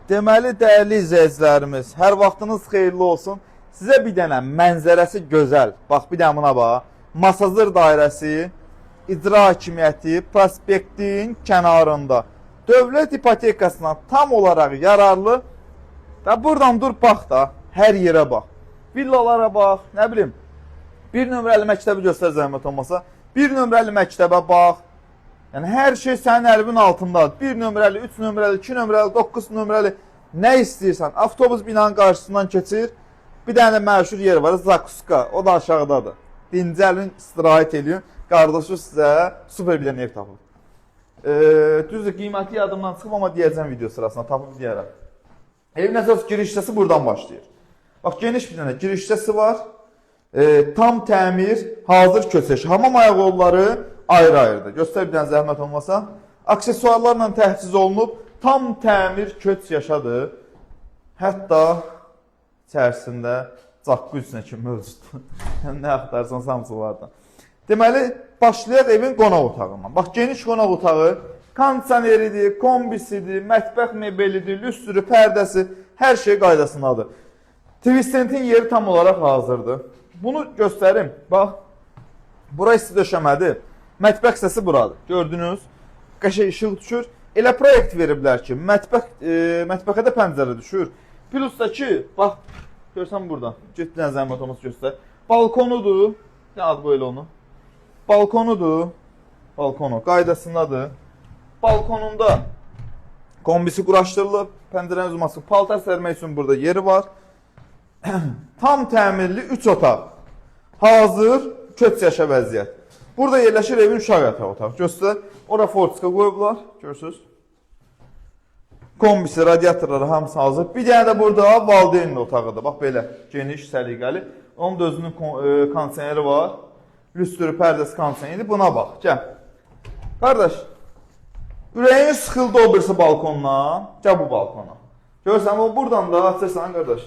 Deməli, dəyərli izləyicilərimiz, hər vaxtınız xeyirli olsun. Sizə bir dənə mənzərəsi gözəl. Bax, bir dənə buna bax. Masazır dairəsi, icra hakimiyyəti, prospektin kənarında. Dövlət ipotekasına tam olaraq yararlı. Və buradan dur bax da, hər yerə bax. Villalara bax, nə bilim. Bir nömrəli məktəbi göstər zəhmət olmasa. Bir nömrəli məktəbə bax. Yəni hər şey sənin əlinin altındadır. 1 nömrəli, 3 nömrəli, 2 nömrəli, 9 nömrəli nə istəyirsən. Avtobus binanın qarşısından keçir. Bir dənə də məşhur yer var, Zakuska. O da aşağıdadır. Dincəlin, istirahət eləyin. Qardaşı sizə super bir dənə ev tapıb. Düzdür, qiyməti yadımdan çıxıb, amma deyəcəm video sırasında tapıb deyərəm. Evin əsas giriş hissəsi buradan başlayır. Bax, geniş bir dənə giriş hissəsi var. Tam təmir, hazır köçəş. Hamam ayaqyolları ayrı-ayrıdır. Göstər bir dənə zəhmət olmasa. Aksesuarlarla təchiz olunub, tam təmir köç yaşadır. Hətta içərisində jacuzzi kimi mövcuddur. Nə axtarsan hamısı var da. Deməli, başlayaq evin qonaq otağından. Bax, geniş qonaq otağı, kondisioneridir, kombisidir, mətbəx mebelidir, lüstrü, pərdəsi, hər şey qaydasındadır. TV-stendin yeri tam olaraq hazırdır. Bunu göstərim. Bax, bura isti döşəmədir. Mətbəx hissəsi buradır. Gördünüz? Qəşəng işıq düşür. Elə proyekt veriblər ki, mətbəxə də pəncərə düşür. Plus da ki, bax, görsən buradan. Get bir dənə zəhmət olmasa göstər. Balkonudur. Nə ad bu elə onu? Balkonudur. Balkonu qaydasındadır. Balkonunda kombisi quraşdırılıb, pəncərənin uzaması, paltar sərmək üçün burada yeri var. Tam təmirli 3 otaq. Hazır köç yaşa vəziyyət. Burada yerləşir evin uşaq yatağı otağı. Göstər. Ora fortska qoyublar, görürsüz. Kombisi, radiatorları hamısı hazır. Bir dənə də burada valideynin otağıdır. Bax belə geniş, səliqəli. Onun da özünün kondisioneri var. Lüstrü, pərdəsi, kondisioneri. Buna bax, gəl. Qardaş, ürəyin sıxıldı o birisi balkondan. Gəl bu balkona. Görürsən, o buradan da açırsan qardaş.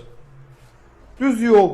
Düz yol.